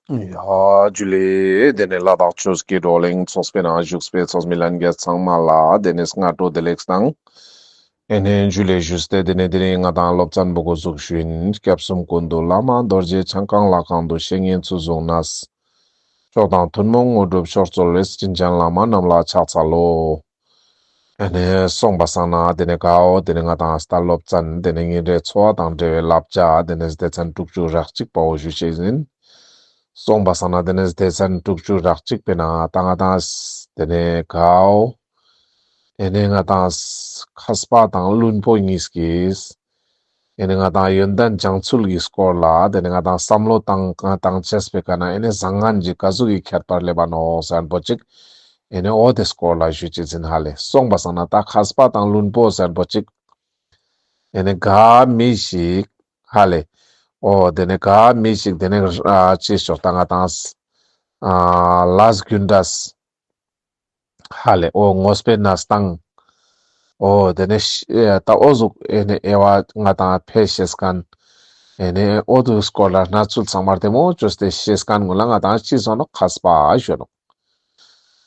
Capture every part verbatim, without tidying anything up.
ཡ་ཇུ་ལེ། དེ་ནས་ལ་དྭགས་ཆོས་ཀྱི་བགྲོ་གླེང་ཚོགས་པའི་ནང་བཞུགས་པའི་ཚོགས་མི་ལྷན་རྒྱས་ཚང་མ་ལ་དེ་ནས་སྔ་དྲོ་བདེ་ལེགས་དང་། ཨེ་ནས་ཇུ་ལེ་ཞུས་ཏེ་དེ་ནས་དེ་རིང་ང་དང་སློབ་ཚན་པོ་འགོ་འཛུགས་ཞུ་ཡིན། སྐྱབས་གསུམ་ཀུན་འདུས་བླ་མ་རྡོ་རྗེ་འཆང་། གང་ལ་གང་འདུལ་བཤེས་གཉེན་ཚུལ་བཟུང་ནས། མཆོག་དང་ཐུན་མོང་དངོས་གྲུབ་མཆོག་སྩོལ་བའི། དྲིན་ཅན་བླ་མ་རྣམས་ལ་ཕྱག་འཚལ་ལོ། ཨེ་ནས་སོང་པ་སང་ན་དེ་ནས་གའོ་དེ་ནས་ང་དང་ད་སློབ་ཚན་དེ་ནས་ཉིན་རེའི་འཚོ་བ་དང་འབྲེལ་བའི་བསླབ་བྱ་དེ་ནས་སྡེ་ཚན་དྲུག་ཅུ་རེ་གཅིག་པ་བོ་ཞུ་ཅེས་ཡིན། སོང་པ་སང་ན་དེ་ནས་སྡེ་ཚན་དྲུག་ཅུ་རེ་གཅིག་པའི་ནང་ད་ང་དང་དེ་ནས་གའོ་ཨེ་ནས་ང་དང་མཁས་པ་དང་བླུན་པོ་གཉིས་ཀྱིས་ཨེ་ནས་ང་དང་ཡོན་ཏན་སྦྱང་ཚུལ་གྱི་སྐོར་ལ་དེ་ནས་ང་དང་བསམ་བློ་བཏང་བཏང་ཅེས་པའི་ཀ་ན་ཨེ་ནས་བཟང་ངན་གྱི་ག་ཟུག་གི་ཁྱད་པར་སླེབས་པ་ནོག་ཟེར་མཁན་པོ་ཅིག་ཨེ་ནས་འོ་དེ་སྐོར་ལ་ཞུ་ཅེས་ཡིན་ཧ་ལེ། སོང་པ་སང་ན་ད་མཁས་པ་དང་བླུན་པོ་ཟེར་མཁན་པོ་ཅིག་ཨེ་ནས་ག་མི་ཞིག་ཧ་ལེ། འོ་དེ་ནས་ག་མི་ཞིག་དེ་ནས་ཨ་ཅི་ཞོག་ད་ང་དང་ཨ་ལས་རྒྱུ་འབྲས་ཧ་ལེ། འོ་དངོས་པོའི་གནས་སྟངས། འོ་དེ་ནས་ཤ་ཨེ་ད་འོ་ཟུག་ཨེ་ནས་དབྱེ་བ་ང་དང་ཕེ་ཤེས་མཁན། ཨེ་ནས་འོ་དེ་སྐོར་ལ་གནས་ཚུལ་ཚང་མ་བདེ་མོ་བཅོས་ཏེ་ཤེས་མཁན་ཀུན་ལ་ང་དང་ཅི་ཟེར་ནོག་མཁས་པ་ཞུ་ནོག་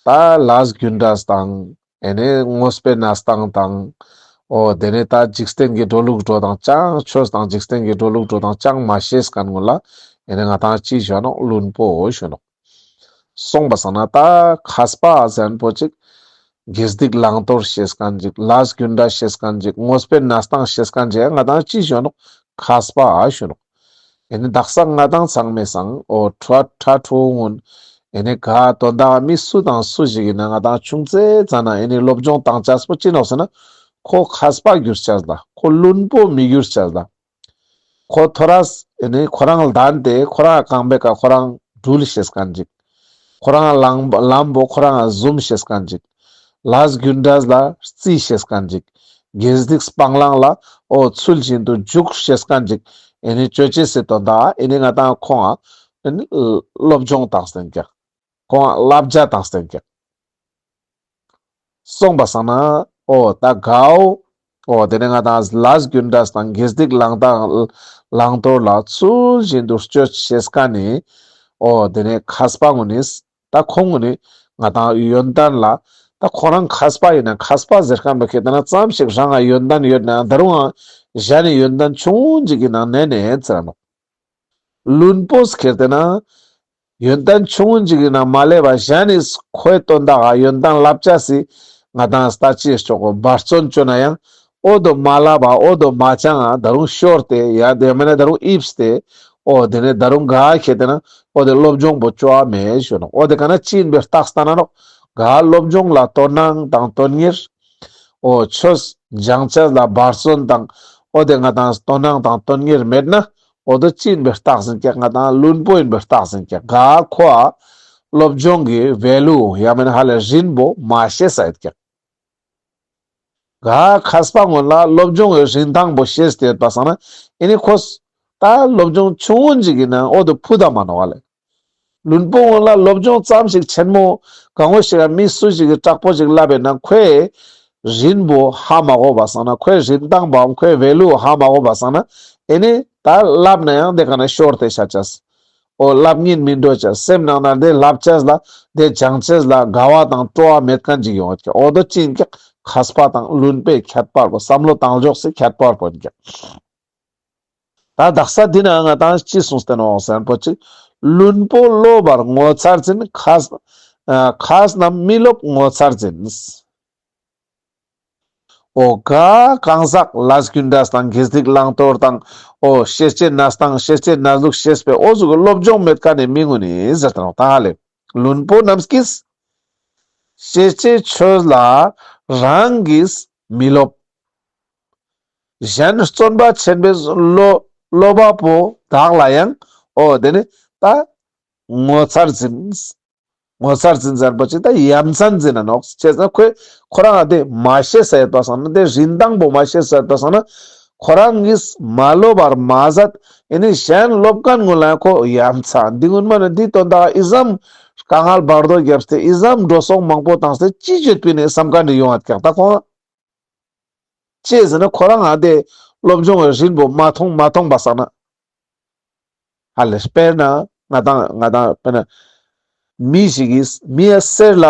ད་ལས་རྒྱུ་འབྲས་དང་། ཨེ་ནས་དངོས་པོའི་གནས་སྟངས་དང་། འོ་དེ་ནས་ད་འཇིག་རྟེན་གྱི་འགྲོ་ལུགས་འགྲོ་སྟངས་ཅང་ཆོས་དང་འཇིག་རྟེན་གྱི་འགྲོ་ལུགས་འགྲོ་སྟངས་ཅང་མ་ཤེས་མཁན་ཀུན་ལ་ཨེ་ནས་ང་དང་ཅི་ཞུ་ནོག་བླུན་པོ་ཞུ་ནོག་སོང་པ་སང་ན་ད་མཁས་པ་ཟེར་མཁན་པོ་ཅིག་དགེ་སྡིག་བླང་དོར་ཤེས་མཁན་ཅིག་ལས་རྒྱུ་འབྲས་ཤེས་མཁན་ཅིག་དངོས་པོའི་གནས་སྟངས་ཤེས་མཁན་ཅིག་ང་དང་ཅི་ཞུ་ནོག་མཁས་པ་ཞུ་ནོག་ཨེ་ནི་དག་ས་ང་དང་ཚང་མའི་སང་འོ་ཕྲུ་ཕྲུ་གུ་གུན་ཨེ་ནི་ག་དོན་དག་མི་སུ་དང་སུ་ཞིག་ཡིན་ན་ང་དང་ཆུང་ཙེ་ཙ་ན་ཨེ་ནི་སློབ་སྦྱོང་བཏང་ཅེས་པོ་ཅི་ནོག་ཟེར་ན་ཁོ་མཁས་པ་གྱུར་ཅེས་ལ་ཁོ་བླུན་པོ་མི་གྱུར་ཅེས་ལ། ཁོ་ཐོ་རས་ཨེ་ནི་ཁོ་རང་ལྡན་ཏེ་ཁོ་རང་རྐང་པའི་ཀ་ཁོ་རང་གྲུལ་ཤེས་མཁན་ཅིག་ཁོ་རང་ལམ་ལམ་པོ་ཁོ་རང་འཛོམས་ཤེས་མཁན་ཅིག་ལས་རྒྱུ་འབྲས་ལ་རྩི་ཤེས་མཁན་ཅིག་དགེ་སྡིག་སྤང་བླང་ལ་འོ་ཚུལ་བཞིན་དུ་འཇུག་ཤེས་མཁན་ཅིག་ཨེ་ནི་ཅོ་ཅེས་སི་དོན་དག་ཨེ་ནི་ང་དང་ཁོང་ཨེ་ནི་སློབ་སྦྱོང་བཏང་སྟེ་ཀྱག་ཁོང་བསླབ་བྱ་བཏང་སྟེ་ཀྱག་སོང་པ་སང་ན་འོ་ད་གའོ་འོ་དེ་ནས་ང་དང་ལས་རྒྱུ་འབྲས་དང་དགེ་སྡིག་བླང་དང་བླང་དོར་ལ་ཚུལ་བཞིན་དུ་སྤྱོད་ཤེས་མཁན་ནི་འོ་དེ་ནས་མཁས་པ་གུན་ནི་ད་ཁོང་གུན་ནི་ང་དང་ཡོན་ཏན་ལ་ད་ཁོ་རང་མཁས་པ་ཡིན་ན་མཁས་པ་ཟེར་མཁན་པོ་ཁྱེད་ན་ཙམ་ཞིག་རང་ང་ཡོན་ཏན་ཡོད་ན་ད་རུང་གཞན་ནི་ཡོན་ཏན་ཆུང་ངུ་ཅིག་གི་ནང་ནས་ནས་ཙམ་ནོག་བླུན་པོ་ཁྱེར་ཏེ་ན་ཡོན་ཏན་ཆུང་ངུ་ཅིག་གི་ནང་མ་སླེབས་པ་གཞན་ནི་ཁོའི་དོན་དག་ག་ཡོན་ཏན་བསླབ་བྱ་སི་ང་དང་ལྟ་ཅི་ཆོག་གོ་འབད་བརྩོན་བཅོ་ན་ཡང་འོ་དོ་མ་བསླབ་པ་འོ་དོ་མ་སྦྱང་ང་ད་རུང་ཤོར་ཏེ་ཡ་དེ་མེད་ན་ད་རུང་ཨིབས་ཏེ་འོ་དེ་ནས་ད་རུང་ག་ཁྱེད་དེ་ན་འོ་དེ་སློབ་སྦྱོང་པོ་བཅོ་བ་མེད་ཞུ་ནོག་འོ་དེ་ག་ན་ཅི་ཡིན་པའི་རྟགས་ལྟ་ན་ནོག་ག་སློབ་སྦྱོང་ལ་དོ་སྣང་དང་དོན་གཉེར། འོ་ཆོས་སྦྱང་ཅེས་ལ་འབད་བརྩོན་དང་འོ་དེ་ང་དང་དོ་སྣང་དང་དོན་གཉེར་མེད་ན་འོ་དོ་ཅི་ཡིན་པའི་རྟགས་ཡིན་ཀྱག་ང་དང་བླུན་པོ་ཡིན་པའི་རྟགས་ཡིན་ཀྱག་ག་ཁོ་ཨ་སློབ་སྦྱོང་གི་ཝེ་ལུ་ཡང་མེད་ན་ཧ་ལས་རིན་པོ་མ་ཤེས་ས་ཡོད་ཀྱག་ག་མཁས་པ་གུན་ལ་སློབ་སྦྱོང་གི་རིན་ཐང་པོ་ཤེས་ཏེ་ཡོད་པ་སང་ན་ཨེ་ནི་ཁོ་ད་སློབ་སྦྱོང་ཆུང་ངུ་ཅིག་ཡིན་ན་འོ་དོ་ཕུད་ད་མ་ནོག་ལེ། བླུན་པོ་གུན་ལ་སློབ་སྦྱོང་ཙམ་ཞིག་ཆེན་མོ་གང་བོ་ཞིག་ལ་མི་སུ་ཞིག་གི་དྲག་པོ་ཞིག་བསླབ་པས་ན་ཁོའི་རིན་པོ་ཧ་མ་གོ་བ་སང་ན་ཁོའི་རིན་ཐང་པའམ་ཁོའི་ཝེ་ལུ་ཧ་མ་གོ་བ་སང་ན་ཨེ་ནི་ད་བསླབ་ན་ཡང་དེ་ག་ན་ཤོར་ཏེ་ཆ་ཅེས། འོ་བསླབ་སྙིང་མི་འདོད་ཅེས་སེམས་ནང་ན་དེ་བསླབ་ཅེས་ལ་དེ་སྦྱང་ཅེས་ལ་དགའ་བ་དང་སྤྲོ་བ་མེད་མཁན་ཅིག་ཡོང་ཡོད་ཀྱག་འོ་དོ་ཅི་ཡིན་ཀྱག་མཁས་པ་དང་བླུན་པོའི་ཁྱད་པར་པོ་བསམ་བློ་བཏང་ཕྱོགས་སི་ཁྱད་པར་པོ་ཡིན་ཀྱག་ད་དག་ས་འདི་ན་ང་དང་ཅི་གསུངས་ཏེ་ནོག་ཟེར་ན་པོ་ཅིག་བླུན་པོ་སློབ་པར་ངོ་མཚར་འཛིན། མཁས་ཨ་མཁས་རྣམས་མི་སློབ་ངོ་མཚར་འཛིན། འོ་ག་གང་ཟག་ལས་རྒྱུ་འབྲས་དང་དགེ་སྡིག་བླང་དོར་དང་འོ་ཤེས་བྱའི་གནས་སྟངས་ཤེས་བྱའི་གནས་ལུགས་ཤེས་པའི་འོ་ཟུག་གི་སློབ་སྦྱོང་མེད་མཁན་ནི་མི་གུན་ནི་ཟེར་ཏེ་ནོག་ད་ཧ་ལེ་བླུན་པོ་རྣམས་ཀྱིས་ཤེས་བྱའི་ཆོས་ལ་རང་གིས་མི་སློབ། གཞན་བརྩོན་པ་ཆེན་པོས་སློ་སློབ་པ་པོ་དག་ལ་ཡང་འོ་དེ་ནི་ད་ངོ་མཚར་འཛིན། ངོ་མཚར་འཛིན་ཟེར་པོ་ཅིག་ད་ཡ་མཚན་འཛིན་ན་ནོག་ཅི་ཟེར་ན་ཁོས་ཁོ་རང་ཨ་དེ་མ་ཤེས་ས་ཡོད་པ་སང་ན་དེ་རིན་ཐང་པོ་མ་ཤེས་ས་ཡོད་པ་སང་ན་ཁོ་རང་གིས་མ་སློབ་པར་མ་ཟད་ཨེ་ནི་གཞན་སློབ་མཁན་གུན་ལ་ཁོ་ཡ་མཚན་འདི་གུན་མ་ནི་འདི་དོན་དག་ཨི་ཙམ་དཀའ་ངལ་བར་དོ་བརྒྱབ་སྟེ་ཨི་ཙམ་འགྲོ་སོང་མང་པོ་བཏང་སྟེ་ཅི་བྱེད་པིན་ནི་བསམ་མཁན་འདི་ཡོང་ཡོད་ཀྱག་ད་ཁོང་། ཅི་ཟེར་ན་ཁོ་རང་ཨ་དེ་སློབ་སྦྱོང་གི་རིན་པོ་མ་མཐོང་མ་མཐོང་པ་སང་ན། ཧ་ལེ་དཔེར་ན་ ང་དང་ང་དང་དཔེར་ན་མི་ཞིག་གིས་མི་ཡ་གསེར་ལ་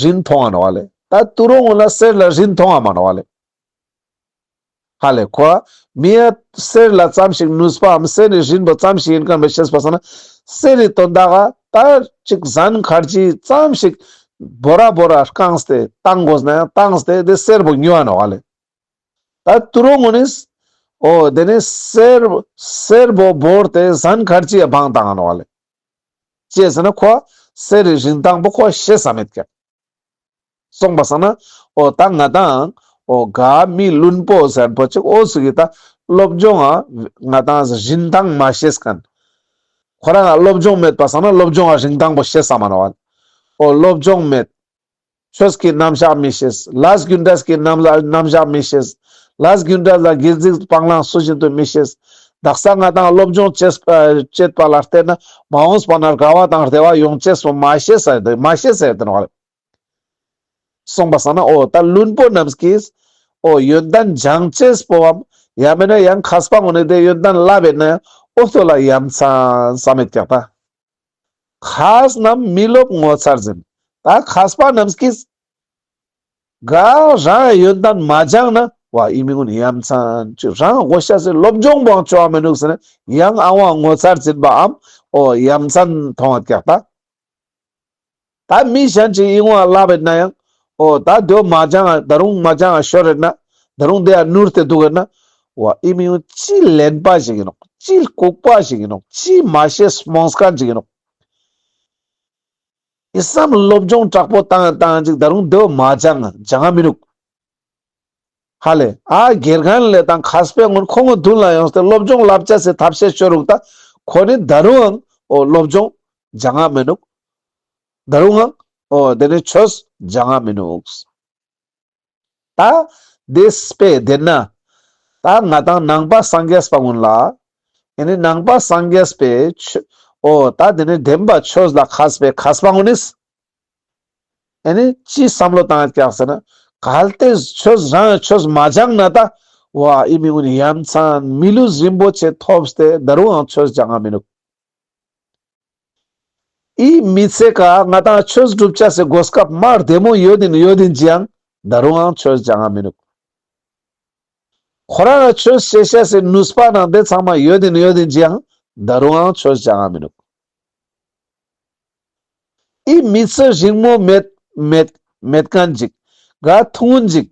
རིན་མཐོང་ང་ནོག་ལེ། ད་ཏུ་རོ་ངོ་ལ་གསེར་ལ་རིན་མཐོང་ང་མ་ནོག་ལེ། ཧ་ལེ་ཁོ་མི་ཡ་གསེར་ལ་ཙམ་ཞིག་ནུས་པའམ་གསེར་རི་རིན་པོ་ཙམ་ཞིག་ཡིན་མཁན་མི་ཤེས་པ་སང་ན་གསེར་རི་དོན་དག་ག་ད་ཅིག་ཟན་ཁར་ཇི་ཙམ་ཞིག་བོ་ར་བོ་ར་བཀངས་ཏེ་བཏང་དགོས་ན་ཡང་བཏངས་ཏེ་དེ་གསེར་པོ་ཉོ་ཨ་ནོག་ལེ། ད་ཏུ་རོ་ངོ་ནིས་འོ་དེ་ནི་གསེར་གསེར་པོ་བོར་ཏེ་ཟན་ཁར་ཇི་ཡ་བང་བཏང་ཨ་ནོག་ལེ། ཅི་ཟེར་ན་ཁོ་གསེར་རི་རིན་ཐང་པོ་ཁོ་ཤེས་ས་མེད་ཀྱག། སོང་པ་སང་ན་འོ་ད་ང་དང་འོ་ག་མི་བླུན་པོ་ཟེར་པོ་ཅིག་འོ་སུ་གི་ད་སློབ་སྦྱོང་ང་ང་དང་རིན་ཐང་མ་ཤེས་མཁན། ཁོ་རང་ང་སློབ་སྦྱོང་མེད་པ་སང་ན་སློབ་སྦྱོང་ང་རིན་ཐང་པོ་ཤེས་ས་མ་ནོག་ལེ། འོ་སློབ་སྦྱོང་མེད། ཆོས་ཀྱི་རྣམ་གཞག་མི་ཤེས། ལས་རྒྱུ་འབྲས་ཀྱི་རྣམ་རྣམ་གཞག་མི་ཤེས། ལས་རྒྱུ་འབྲས་ལ་དགེ་སྡིག་སྤང་བླང་སུ་བཞིན་དུ་མི་ཤེས། དག་ས་ང་དང་སློབ་སྦྱོང་བྱེད་པ་བྱེད་པ་ལ་བརྟེན་ན་མ་འོངས་པ་ན་དགའ་བ་དང་བདེ་བ་ཡོང་ཅེས་པོ་མ་ཤེས་ས་ཡོད་མ་ཤེས་ས་ཡོད་ནོག་ལེ། སོང་པ་སང་ན་འོ་ད་བླུན་པོ་རྣམས་ཀྱིས་འོ་ཡོན་ཏན་སྦྱང་ཅེས་པོའམ་ཡང་མེད་ན་ཡང་མཁས་པ་ངོ་ནས་དེ་ཡོན་ཏན་བསླབ་པས་ན་ཡང་འོ་ཐོ་ལ་ཡ་མཚན་ས་མེད་ཀྱག་ད། མཁས་རྣམས་མི་སློབ་ངོ་མཚར་འཛིན། ད་མཁས་པ་རྣམས་ཀྱིས་ག་རང་ཡོན་ཏན་མ་སྦྱངས་ན་བ་ཨི་མི་ཀུན་ཡ་མཚན་ཅིག་རང་དགོས་ཤ་སེ་སློབ་སྦྱོང་བང་ཅོ་བ་མི་ནུག་ཟེར་ན་ཡང་ཨ་བ་ངོ་མཚར་འཛིན་པའམ་འོ་ཡ་མཚན་མཐོང་བ་ཀྱག་ད། ད་མི་གཞན་ཅིག་ཨིན་བ་ལབ་ཡོད་ན་ཡང་འོ་ད་དེ་མ་སྦྱང་ང་ད་རུང་མ་སྦྱང་ང་ཤོར་ཡོད་ན་ད་རུང་དེ་ཡང་ནུར་ཏེ་འདུག་ཡོད་ན་བ་ཨི་མི་ཡང་ཅི་གླེན་པ་ཞིག་ཡིན་ནོག། ཅི་ལྐུགས་པ་ཞིག་ཡིན་ནོག། ཅི་མ་ཤེས་རྨོངས་མཁན་ཞིག་ཡིན་ནོག། ཨི་སམ་སློབ་སྦྱོང་དྲག་པོ་བཏང་བཏང་ཅིག་ད་རུང་དེ་མ་སྦྱང་ང་སྦྱང་ང་མི་ནུག། ཧ་ལེ་ཨ་དགེ་རྒན་ལེ་དང་མཁས་པའི་སྔོན་ཁོང་གི་མདུན་ལ་ཡོངས་ཏེ་སློབ་སྦྱོང་བསླབ་བྱ་སེ་ཐབས་ཤེས་ཤོར་རུག་ད་ཁོ་ནི་ད་རུང་ཡང་འོ་སློབ་སྦྱོང་སྦྱང་ང་མི་ནུག། ད་རུང་ཡང་འོ་དེ་ནི་ཆོས་སྦྱང་ང་མི་ནུག། ད་དེ་སྤེ་དེ་ན་ད་ང་དང་ནང་པ་སངས་རྒྱས་པ་ཀུན་ལ་ཨེ་ནི་ནང་པ་སངས་རྒྱས་པའི་ཆོས་འོ་ད་དེ་ནི་བདེན་པ་ཆོས་ལ་མཁས་པའི་མཁས་པ་ཀུན་ནིས་ཨེ་ནི་ཅི་བསམ་བློ་བཏང་ཡོད་ཀྱག་ཟེར་ན་གལ་ཏེ་ཆོས་རང་ཆོས་མ་སྦྱངས་ན་ད་བ་ཨི་མི་ཀུན་ཡ་མཚན་མི་ལུས་རིན་པོ་ཆེ་ཐོབ་སྟེ་ད་རུང་ཡང་ཆོས་སྦྱང་ང་མི་ནུག། ཨི་མི་ཚེ་ཀ་ང་དང་ཆོས་སྒྲུབ་བྱ་སེ་གོ་སྐབས་མ་བདེ་མོ་ཡོད་དིན་ཡོད་དིན་ཅི་ཡང་ད་རུང་ཡང་ཆོས་སྦྱང་ང་མི་ནུག། ཁོ་རང་ལ་ཆོས་ཤེས་ཤེས་སི་ནུས་པ་ནང་དེ་ཚང་མ་ཡོད་དིན་ཡོད་དིན་ཅི་ཡང་ད་རུང་ཡང་ཆོས་སྦྱང་ང་མི་ནུག། ཨི་མི་ཚེ་རིང་མོ་མེད་མེད་མེད་མཁན་ཅིག་ག་ཐུང་ངུན་ཅིག་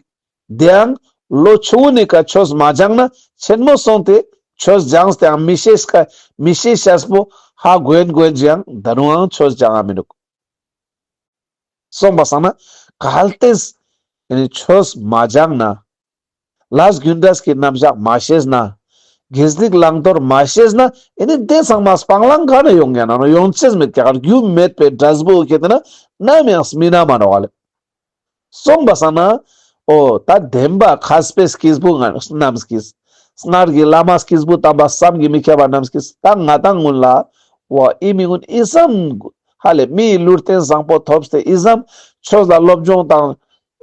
དེའང་ལོ་ཆུང་ངུན་ནི་ཀ་ཆོས་མ་སྦྱངས་ན་ཆེན་མོ་སོང་སྟེ་ཆོས་སྦྱངས་ཏེའང་མི་ཤེས་ཀ་མི་ཤེས་ཤེས་པོ་ཧ་གོ་ཡིན་གོ་ཡིན་ཅི་ཡང་ད་རུང་ཡང་ཆོས་སྦྱང་ང་མི་ནུག། སོང་པ་སང་ན་གལ་ཏེ་ཨེ་ནི་ཆོས་མ་སྦྱངས་ན་ལས་རྒྱུ་འབྲས་ཀྱི་རྣམ་གཞག་མ་ཤེས་ན་དགེ་སྡིག་བླང་དོར་མ་ཤེས་ན་ཨེ་ནི་དེ་ཚང་མ་སྤང་བླང་ག་ནས་ཡོང་ཡ་ན་ནོ་ཡོང་ཅེས་མེད་ཀྱག་རྒྱུ་མེད་པའི་འབྲས་བུ་ཁེ་ཏེ་ན་ནམ་ཡང་སྨིན་ན་མ་ནོག་ལེ། སོང་པ་སང་ན་འོ་ད་བདེན་པ་མཁས་པའི་སྐྱེས་བུ་རྣམས་ཀྱིས་སྔར་གྱི་བླ་མ་སྐྱེས་བུ་དམ་པ་བསམ་གྱིས་མི་ཁྱབ་པ་རྣམས་ཀྱིས་ད་ང་དང་ཀུན་ལ་འོ་ཨི་མི་ཀུན་ཨི་ཙམ་ཧ་ལེ་མིའི་ལུས་རྟེན་བཟང་པོ་ཐོབ་སྟེ་ཨི་ཙམ་ཆོས་ལ་སློབ་སྦྱོང་དང་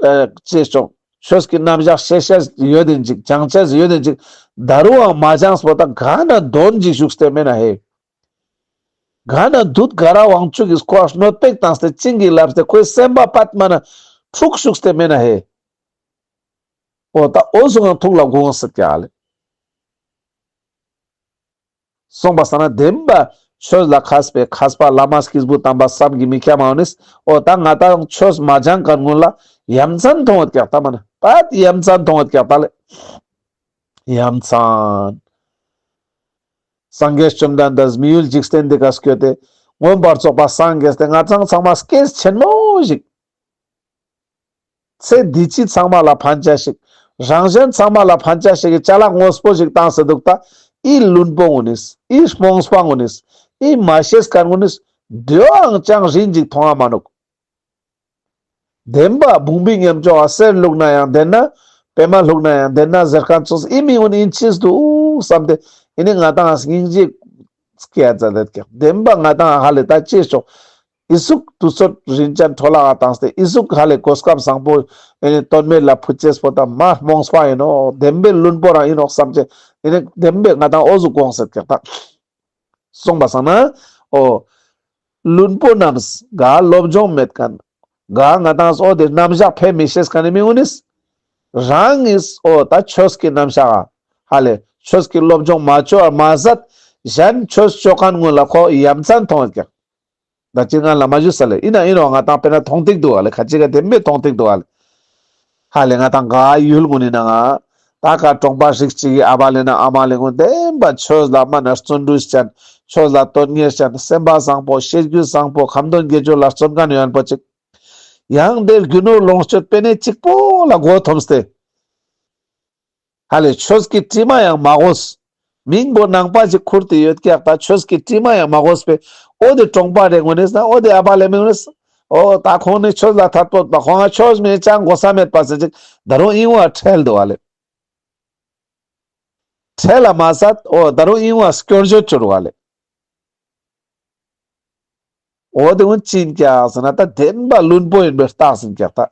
ཨེ་ཅེས་ཆོས་ཀྱི་རྣམ་གཞག་ཤེས་ཤེས་ཡོད་དིན་ཅིག་སྦྱང་ཅེས་ཡོད་དིན་ཅིག་ད་རུང་ཡང་མ་སྦྱངས་པོ་ད་ག་ན་དོན་ཅིག་ཞུགས་ཏེ་མེད་ན་ཧེ། ག་ན་བདུད་དགའ་རབ་དབང་ཕྱུག་གིས་ཁོ་གནོད་པ་བཏང་སྟེ་བྱིན་གྱིས་བརླབས་ཏེ་ཁོའི་སེམས་པ་པད་མ་ན་འཁྲུགས་ཞུགས་ཏེ་མེད་ན་ཧེ། འོ་ད་འོ་ཟུག་ཡང་ཐུགས་ལ་དགོངས་སེ་ཀྱག་ལེ། སོང་པ་སང་ན་བདེན་པ་ཆོས་ལ་མཁས་པའི་མཁས་པ་བླ་མ་སྐྱེས་བུ་དམ་པ་བསམ་གྱིས་མི་ཁྱབ་མ་ནི་འོ་ད་ང་དང་ཆོས་མ་སྦྱང་མཁན་ཀུན་ལ་ཡ་མཚན་མཐོང་ཡོད་ཀྱག་ད་མ་ན་པད་ཡ་མཚན་མཐོང་ཡོད་ཀྱག་ད་ལེ། ཡ་མཚན། སངས་རྒྱས་བཅོམ་ལྡན་འདས་མི་ཡུལ་འཇིག་རྟེན་འདི་ཀ་སྐྱོད་དེ་མངོན་པར་རྫོགས་པ་སངས་རྒྱས་ཏེ་ང་ཚང་ཚང་མ་སྐྱེས་ཆེན་མོ་ཞིག་ཚེ་འདི་ཕྱི་ཚང་མ་ལ་ཕན་ཆ་ཞིག་རང་གཞན་ཚང་མ་ལ་ཕན་ཆ་ཞིག་གི་ཅ་ལག་དངོས་པོ་ཞིག་བཏང་སྟེ་འདུག་ད་ཨི་བླུན་པོ་ཀུན་ནིས་ཨི་རྨོངས་པ་ཀུན་ནིས་ཨི་མ་ཤེས་མཁན་ཀུན་ནིས་དེའང་ཅང་རིན་ཅིག་མཐོང་ང་མ་ནུག། བདེན་པ་བུང་བའི་ཉམས་ཆོག་ག་གསེར་བླུགས་ན་ཡང་བདེན་ན་པད་མ་བླུགས་ན་ཡང་བདེན་ན་ཟེར་མཁན་ཚོས་ཨི་མི་ཀུན་ཨིན་ཅི་འདུག་བསམ་སྟེ་ཨི་ནི་ང་དང་སྙིང་རྗེ་སྐྱེ་ཡ་མཛད་དེ་ཀྱག། བདེན་པ་ང་དང་ཧ་ལེ་ད་ཅི་ཆོག་ཨི་ཟུག་དུས་ཚོད་རིན་ཅན་འཕྲོ་བརླག་བཏང་སྟེ་ཨི་ཟུག་ཧ་ལེ་གོ་སྐབས་བཟང་པོ་ཨི་ནི་དོན་མེད་ལ་ཕུད་ཅེས་པོ་ད་མ་རྨོངས་པ་ཡིན་ནོག། བདེན་པའི་བླུན་པོ་རང་ཡིན་ནོག་བསམ་སྟེ་ཨི་ནི་བདེན་པའི་ང་དང་འོ་ཟུག་དགོངས་སེ་ཀྱག་ད། སོང་པ་སང་ན་ འོ། བླུན་པོ་རྣམས་ག་སློབ་སྦྱོང་མེད་མཁན། ག་ང་དང་འོ་དེ་རྣམ་གཞག་ཕེ་མི་ཤེས་མཁན་ནི་མི་གུན་ནིས། རང་ངིས་འོ་ད་ཆོས་ཀྱི་རྣམ་གཞག་ཧ་ལེ་ཆོས་ཀྱི་སློབ་སྦྱོང་མ་ཅོ་བ་མ་ཟད་གཞན་ཆོས་ཅོ་མཁན་གུན་ལ་ཁོ་ཡ་མཚན་མཐོང་ཡོད་ཀྱག། ད་ཅི་ང་ལ་མ་ཞུས་ས་ལེ་ཡིན་ན་ཡིན་ནོ་ང་དང་དཔེར་ན་མཐོང་ཐིག་འདུག་ཧ་ལེ་ཁ་ཅིག་ག་དེ་མི་མཐོང་ཐིག་འདུག་ཧ་ལེ། ཧ་ལེ་ང་དང་ག་ཡུལ་གུན་ནི་ནང་ང་། ད་ག་གྲོང་པ་རིགས་ཅིག་གི་ཨ་བ་ལེ་ན་ཨ་མ་ལེ་གུན་བདེན་པ་ཆོས་ལ་མ་ན་བརྩོན་འགྲུས་ཅན། ཆོས་ལ་དོན་གཉེར་ཅན། སེམས་པ་བཟང་པོ། ཤེས་རྒྱུད་བཟང་པོ། ཁ་འདོན་དགེ་སྦྱོར་ལ་བརྩོན་མཁན་ཡོན་པོ་ཅིག། ཡང་དེ་རྒྱུ་ནོར་ལོངས་སྤྱོད་པེ་ནེ་གཅིག་པོ་ལ་མགོ་འཐོམས་ཏེ། ཧ་ལེ་ཆོས་ཀྱི་དྲི་མ་ཡང་མ་གོས། མིང་པོ་ནང་པ་ཅིག་ཁུར་ཏེ་ཡོད་ཀྱག་ད་ཆོས་ཀྱི་དྲི་མ་ཡང་མ་གོས་པེ། འོ་དེ་གྲོང་པ་རེ་གུན་ནིས་ན་འོ་དེ་ཨ་བ་ལེ་མི་གུན་ནིས། འོ་ད་ཁོང་ནི་ཆོས་ལ་ཐད་པོ་པ་ཁོང་ང་ཆོས་མེད་ཅང་གོ་ས་མེད་པ་ཟེར་ཅིག་ད་རུང་ཨིན་བ་ཁྲེལ་འདུག་ཧ་ལེ། ཁྲེལ་ལ་མ་ཟད་འོ་ད་རུང་ཨིན་བ་སྐྱོན་བརྗོད་ཅོ་རུག་ཧ་ལེ། འོ་དེ་གུན་ཅི་ཡིན་ཀྱག་ཟེར་ན་ད་བདེན་པ་བླུན་པོ་ཡིན་པའི་རྟགས་ཡིན་ཀྱག་ད།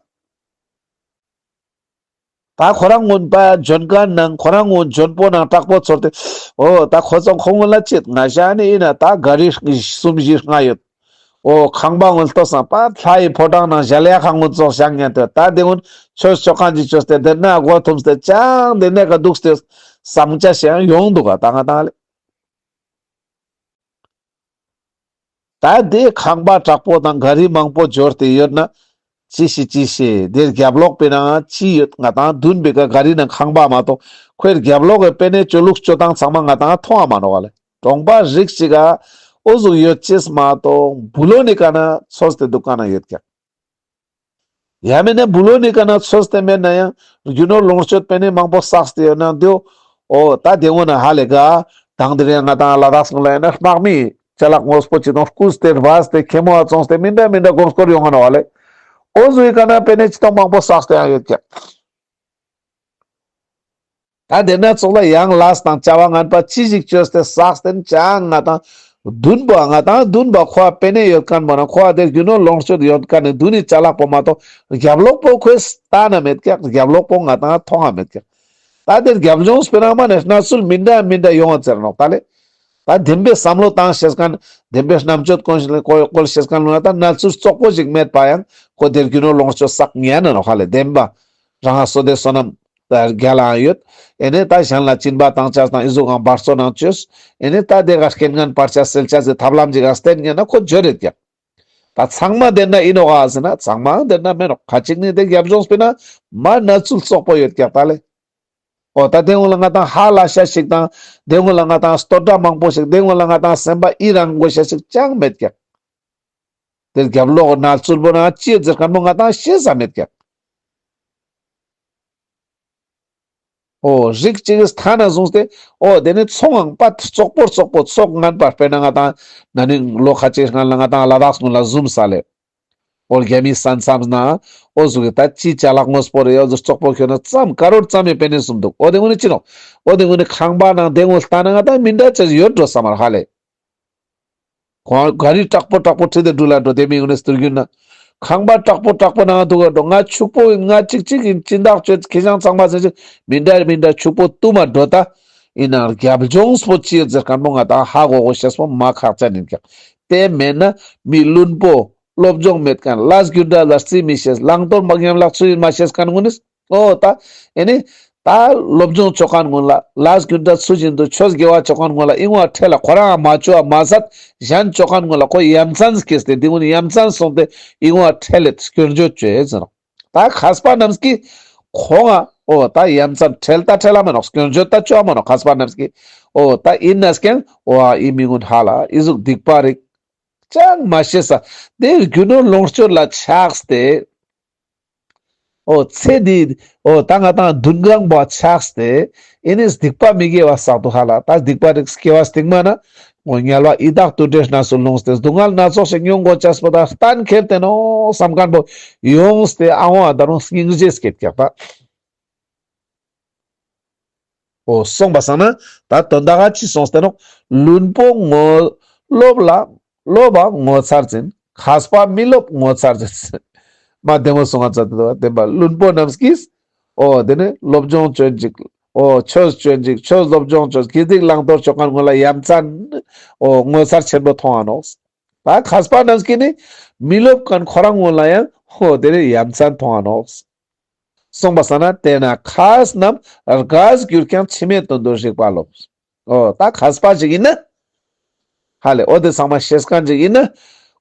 ད་ཁོ་རང་གུན་པ་འཇོན་མཁན་ནང་ཁོ་རང་གུན་འཇོན་པོ་ནང་དྲག་པོ་ཚོར་ཏེ། འོ་ད་ཁོ་ཚོ་ཁོང་གུན་ལ་ཅི་ང་ཞ་ནི་ཡིན་ན་ད་ག་རི་གསུམ་བཞི་ལྔ་ཡོད། འོ་ཁང་པ་གུན་ལྟོས་སང་པ་ལྷ་ཡི་ཕོ་བྲང་ནང་གཞལ་ཡས་ཁང་གུན་ཚོགས་ཤག་ཉན་ཏེ་ད་དེ་གུན་ཆོས་ཆོ་མཁན་ཅིག་ཅོས་ཏེ་དེ་ན་མགོ་འཐོམས་ཏེ་ཅང་དེ་ནས་ཀ་འདུག་སྟེ་བསམ་ཆ་ཞིག་ཡང་ཡོང་འདུག་ག་ད་ང་དང་ལེ། ད་དེ་ཁང་པ་དྲག་པོ་དང་ག་རི་མང་པོ་འབྱོར་ཏེ་ཡོད་ན། ཅི་ཤེས་ཅི་ཤེས་དེ་རྒྱབ་ལོགས་པེ་ནང་ཅི་ཡོད་ང་དང་མདུན་པེ་ཀ་ག་རི་ནང་ཁང་པ་མ་གཏོགས་ཁོའི་རྒྱབ་ལོགས་ཀྱི་པེ་ནེ་ཅོ་ལུགས་ཅོ་སྟངས་ཚང་མ་ང་དང་མཐོང་བ་མ་ནོག་ལེ། གྲོང་པ་རིགས་ཅིག་ག་འོ་ཟུག་ཡོད་ཅེས་མ་གཏོགས་བུ་ལོན་ནི་ཀ་ན་ཚོས་ཏེ་འདུག་མཁན་ཡོད་ཀྱག། ཡང་མེད་ན་བུ་ལོན་ནི་ཀ་ན་ཚོས་ཏེ་མེད་ན་ཡང་རྒྱུ་ནོར་ལོངས་སྤྱོད་པེ་ནེ་མང་པོ་བསགས་ཏེ་ཡོད་ན་འདུག། འོ་ད་དེ་གུན་ན་ཧ་ལེ་ག་དང་དེ་རིང་ང་དང་ལ་དྭགས་སྔོན་ལ་ཡིན་ན་དམག་མི་ཅ་ལག་དངོས་པོ་ཅི་དང་རྐུས་ཏེ་རྦད་དེ་ཁེ་མོ་བཙོངས་ཏེ་མི་འདྲ་མི་འདྲ་གོམས་སྐོར་ཡོང་ང་ནོག་ལེ། འོ་ཟུག་གི་ཀ་ན་པེ་ནེ་ཅི་དང་མང་པོ་བསགས་ཏེ་ཡང་ཡོད་ཀྱག། ད་དེ་ན་ཚོགས་ལ་ཡང་ལས་དང་བྱ་བ་ངན་པ་ཅི་ཞིག་ཅོས་ཏེ་བསགས་ཏེ་ཅང་ང་དང་མདུན་པ་ང་དང་མདུན་པ་ཁོ་པེ་ནེ་ཡོད་མཁན་པོ་ན་ཁོ་དེ་རྒྱུ་ནོར་ལོངས་སྤྱོད་ཡོད་མཁན་ནི་མདུན་ནི་ཅ་ལག་པོ་མ་གཏོགས་རྒྱབ་ལོགས་པོ་ཁོས་ལྟ་ན་མེད་ཀྱག། རྒྱབ་ལོགས་པོ་ང་དང་མཐོང་ང་མེད་ཀྱག། ད་དེ་རྒྱབ་ལྗོངས་པེ་ནང་མ་ནེ་གནས་ཚུལ་མི་འདྲ་མི་འདྲ་ཡོང་བ་ཟེར་ནོག་ད་ལེ། ད་བདེན་པའི་བསམ་བློ་བཏང་ཤེས་མཁན་བདེན་པའི་རྣམ་དཔྱོད་བཀོལ་ཤེས་མཁན་ལ་ད་གནས་ཚུལ་བཙོག་པོ་ཞིག་མེད་པ་ཡང་ཁོ་དེ་རྒྱུ་ནོར་ལོངས་སྤྱོད་བསགས་ཉན་ན་ནོག་ཧ་ལེ་བདེན་པ། རང་ང་བསོད་བདེ་བསོད་ནམས་རྒྱལ་ལའང་ཡོད། ཨེ་ནེ་ད་གཞན་ལ་སྦྱིན་པ་བཏང་ཆ་དང་ཨི་ཟུག་གང་འབད་བརྩོན་ནང་བཅོས། ཨེ་ནེ་ད་དེ་ག་རྐྱེན་ངན་བར་ཆད་སེལ་ཆ་ཟེར་ཐབས་ལམ་ཅིག་ག་བསྟེན་ཉན་ན་ཁོ་འབྱོར་རེད་ཀྱག། ད་ཚང་མ་དེ་ན་ཨིན་ནོག་ག་ཟེར་ན་ཚང་མ་དེ་ན་མེད་ནོག། ཁ་ཅིག་ནི་དེ་རྒྱབ་ལྗོངས་པེ་ན་མ་གནས་ཚུལ་བཙོག་པོ་ཡོད་ཀྱག་ད་ལེ། འོ་ད་དེ་གུན་ལ་ང་དང་ཧ་ལས་ཤེས་ཤིག་དང་དེ་གུན་ལ་ང་དང་བསྟོད་སྒྲ་མང་པོ་ཞིག་དེ་གུན་ལ་ང་དང་སེམས་པ་ཨི་རང་དགོས་ཤེས་ཤིག་ཅང་མེད་ཀྱག། དེ་རྒྱབ་ལོགས་གནས་ཚུལ་པོ་ན་ཅི་ཡོད་ཟེར་མཁན་པོ་ང་དང་ཤེས་ས་མེད་ཀྱག། འོ་རིགས་ཅིག་གི་ཐ་ན་བཟུང་སྟེ་འོ་དེ་ནི་ཚོང་ངང་པ་བཙོག་པོར་བཙོག་པོ་ཚོགས་ངན་པ་དཔེར་ན་ང་དང་ན་ནིང་ལོ་ཁ་ཅིག་སྔན་ལ་ང་དང་ལ་དྭགས་སྔོན་ལ་ཟུམ་ས་ལེ། འོ་རྒྱ་མི་ས་མཚམས་ན་འོ་ཟུག་གི་ད་ཅི་ཅ་ལག་དངོས་པོ་རེ་འོ་ཟུག་བཙོག་པོ་ཁྱོད་ན་ཙམ་ཀ་རོར་ཙམ་མི་པེ་ནེ་ཟུམ་འདུག། འོ་དེ་གུན་ནི་ཅི་ནོག། འོ་དེ་གུན་ནི་ཁང་པ་ནང་དེ་གུན་ལྟ་ན་ང་དང་མི་འདྲ་ཅི་ཡོད་འགྲོ་ས་མར་ཧ་ལེ། ག་རི་དྲག་པོ་དྲག་པོ་ཁྲིད་དེ་འགྲུལ་ལ་འགྲོ་དེ་མི་གུན་ནི་སྟུར་རྒྱུན་ན། ཁང་པ་དྲག་པོ་དྲག་པོ་ནང་འདུག་ག་འགྲོ་ང་ཕྱུག་པོ་ཡིན་ང་ཅིག་ཅིག་ཡིན་སྦྱིན་བདག་ཅོས་ཁེ་ཞང་ཚང་མ་ཟེར་ཅིག་མི་འདྲ་མི་འདྲ་ཕྱུག་པོ་བཏུ་མ་འགྲོ་ད། ཡིན་ནའང་རྒྱབ་ལྗོངས་པོ་ཅི་ཡོད་ཟེར་མཁན་པོ་ང་དང་ཧ་གོ་གོ་ཤེས་པོ་མ་ཁག་ཅན་ཡིན་ཀྱག། དེ་མེད་ན་མི་བླུན་པོ་སློབ་སྦྱོང་མེད་མཁན་ལས་རྒྱུ་འབྲས་ལ་རྩིས་མི་ཤེས་བླང་དོར་མ་ཉམས་ལག་ཚུལ་ཡིན་མ་ཤེས་མཁན་གུན་ནི། འོ་ད་ཨེ་ནི་ད་སློབ་སྦྱོང་ཅོ་མཁན་གུན་ལ་ལས་རྒྱུ་འབྲས་ཚུལ་བཞིན་དུ་ཆོས་དགེ་བ་ཅོ་མཁན་གུན་ལ་ཨིན་བ་ཁྲེལ་ལ་ཁོ་རང་མ་ཅོ་བ་མ་ཟད་གཞན་ཅོ་མཁན་གུན་ལ་ཁོ་ཡ་མཚན་སྐྱེས་ཏེ་འདི་གུན་ཡ་མཚན་སོང་སྟེ་ཨིན་བ་ཁྲེལ་ལེ་སྐྱོན་བརྗོད་ཅོས་ཟེར་ནོག། ད་མཁས་པ་རྣམས་ཀྱིས་ཁོང་ང་འོ་ད་ཡ་མཚན་ཁྲེལ་ད་ཁྲེལ་ལ་མ་ནོག། སྐྱོན་བརྗོད་ད་ཅོ་བ་མ་ནོག་མཁས་པ་རྣམས་ཀྱིས། འོ་ད་ཡིན་ན་ཀྱང་འོ་ཨི་མི་གུན་ཧ་ལ་ཨི་ཟུག་སྡིག་པ་རིགས་ཅང་མ་ཤེས་ས་དེ་རྒྱུ་ནོར་ལོངས་སྤྱོད་ལ་ཆགས་ཏེ། འོ་ཚེ་འདི་འོ་ད་ང་དང་མདུན་གང་པོ་ཆགས་ཏེ་ཨེ་ནི་སྡིག་པ་མི་དགེ་བ་བསགས་འདུག་ཧ་ལ། ད་སྡིག་པ་རིགས་སྐྱེ་བ་སྟིང་མ་ན་འོ་དམྱལ་བ་ཡི་དྭགས་དུད་འགྲོའི་གནས་སུ་ལྷུང་སྟེ་སྡུག་བསྔལ་སྣ་ཚོགས་ཤིག་མྱོང་དགོས་ཅེས་པོ་ད་གཏན་འཁེལ་ཏེ་ནོག་བསམ་མཁན་པོ་ཡོངས་ཏེ་ཨ་འོ་ད་རུང་སྙིང་རྗེ་སྐྱེད་ཀྱག་ད། འོ་སོང་པ་སང་ན་ད་དོན་དག་ག་ཅི་སོང་སྟེ་ནོག། བླུན་པོ་ངོ་སློབ་ལ་སློབ་པ་ངོ་མཚར་ཅན། མཁས་པ་མི་སློབ་ངོ་མཚར་ཅན། མ་བདེ་མོ་སོང་ང་ཙ་དེ་བདེན་པ་བླུན་པོ་རྣམས་ཀྱིས་འོ་དེ་ནི་སློབ་སྦྱོང་ཅོ་ཅིག་ འོ་ཆོས་ཅོ་ཅིག་ཆོས་སློབ་སྦྱོང་ཅོ་དགེ་སྡིག་བླང་དོར་ཅོ་ཁན་ངོ་ལ་ཡ་མཚན་འོ་ངོ་མཚར་ཆེན་པོ་མཐོང་ང་ནོག། ད་མཁས་པ་རྣམས་ཀྱིས་ནི་མི་སློབ་ཁན་ཁོ་རང་ངོ་ལ་ཡང་འོ་དེ་རེ་ཡ་མཚན་མཐོང་ང་ནོག། གསུངས་པ་སང་ན་དེས་ན་མཁས་རྣམས་རྒས་གྱུར་ཀྱང་། ཕྱི་མའི་དོན་དུ་རིག་པ་སློབ། འོ་ད་མཁས་པ་ཞིག་ཡིན་ན། ཧ་ལེ་འོ་དེ་ཚང་མ་ཤེས་ཁན་ཞིག་ཡིན་ན།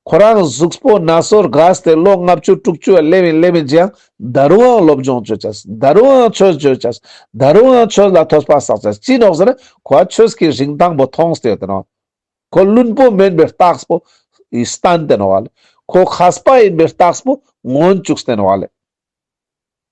ཁོ་རང་གཟུགས་པོ་ན་སོ་རྒས་ཏེ་ལོ་ལྔ་བཅུ་དྲུག་ཅུ་ལེབ་ཡིན་ལེབ་ཡིན་ཅིག་ཡང་ད་རུང་ཡང་སློབ་སྦྱོང་ཅོ་ཅེས། ད་རུང་ཡང་ཆོས་ཅོ་ཅེས། ད་རུང་ཡང་ཆོས་ལ་ཐོས་པ་བསགས་ཅེས། ཅི་ནོག་ཟེར་ན་ཁོ་ཆོས་ཀྱི་རིན་ཐང་པོ་མཐོང་སྟེ་ཡོད་དེ་ནོག། ཁོ་བླུན་པོ་མེན་པའི་རྟགས་པོ་ཡི་སྟན་ཏེ་ནོག་ལེ། ཁོ་མཁས་པ་ཡིན་པའི་རྟགས་པོ་མངོན་བཅུག་སྟེ་ནོག་ལེ།